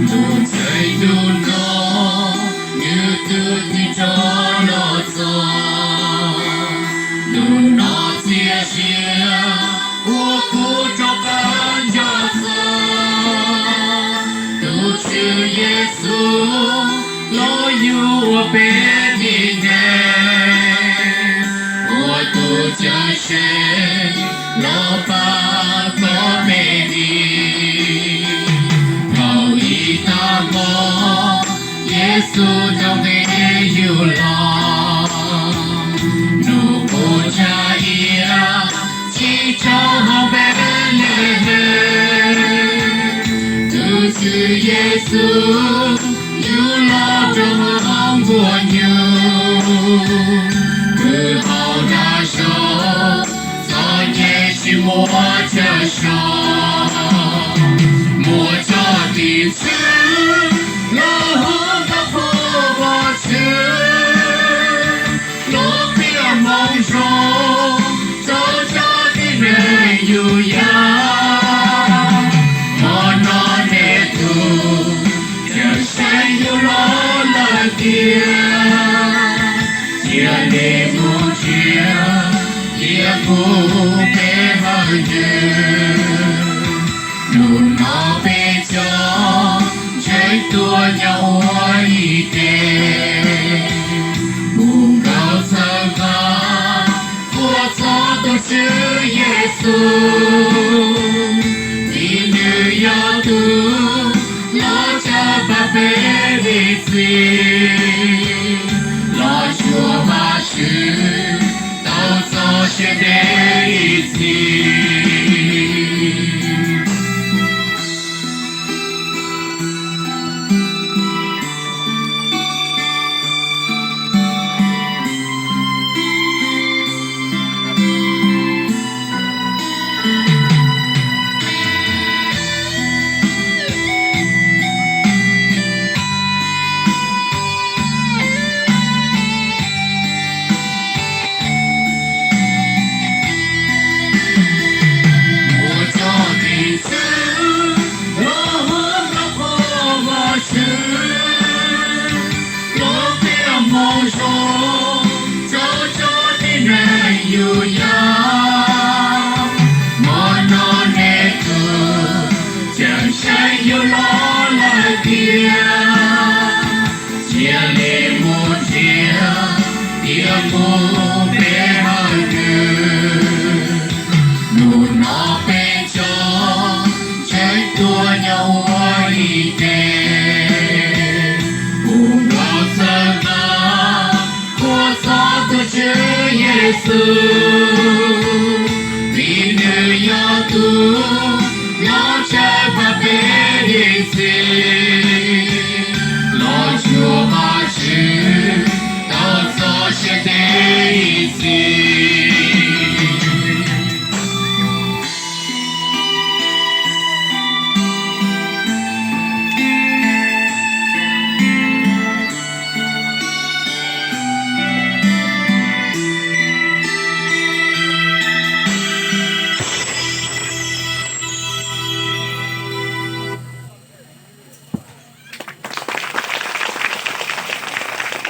Tus ntxhais tus no, nws tus tij rog los txog. Tus no txias sia ua kuv rov qab nco txog tus Tswv Yexus los yug ua peb dim neeg, ua tus cawm seej los pab txog peb dim. Thaum ib tag hmo Yexus tau nqis yug los, nws mus tsa ia tsis tsaug hauv Npelehees. Tus Tswv Yexus yug los rau hauv nkuaj nyuj, pw hauv dab zaub, txom nyem tsis muaj chaw so. Muaj cov tim tswv los hu nkauj qhuas Vajtswv, los qhia moo zoo rau cov tib neeg yug yam. Hmo no nej tus cawm seej yug los lawm tiag, cia li mus nrhiav thiab pub peb hawm nws. Hnub no peb cov ntseeg tuaj nyob ua ib teg, hu nkauj txhawb nqa qhuas txog tus Tswv Yexus, vim nws yog tus los cawm pab peb dim txim, los cuag Vajtswv tau txoj sia ntev ib txhis. Muaj cov tim tswv los hu nkauj qhuas Vajtswv, los qhia moo zoo rau cov tib neeg yug yam. Hmo no nej tus cawm seej yug los lawm tiag, cia li mus nrhiav thiab pub peb hawm nws. Hnub no peb cov ntseeg tuaj nyob ua ib teg, hu nkauj txhawb nqa qhuas txog tus Tswv Yexus,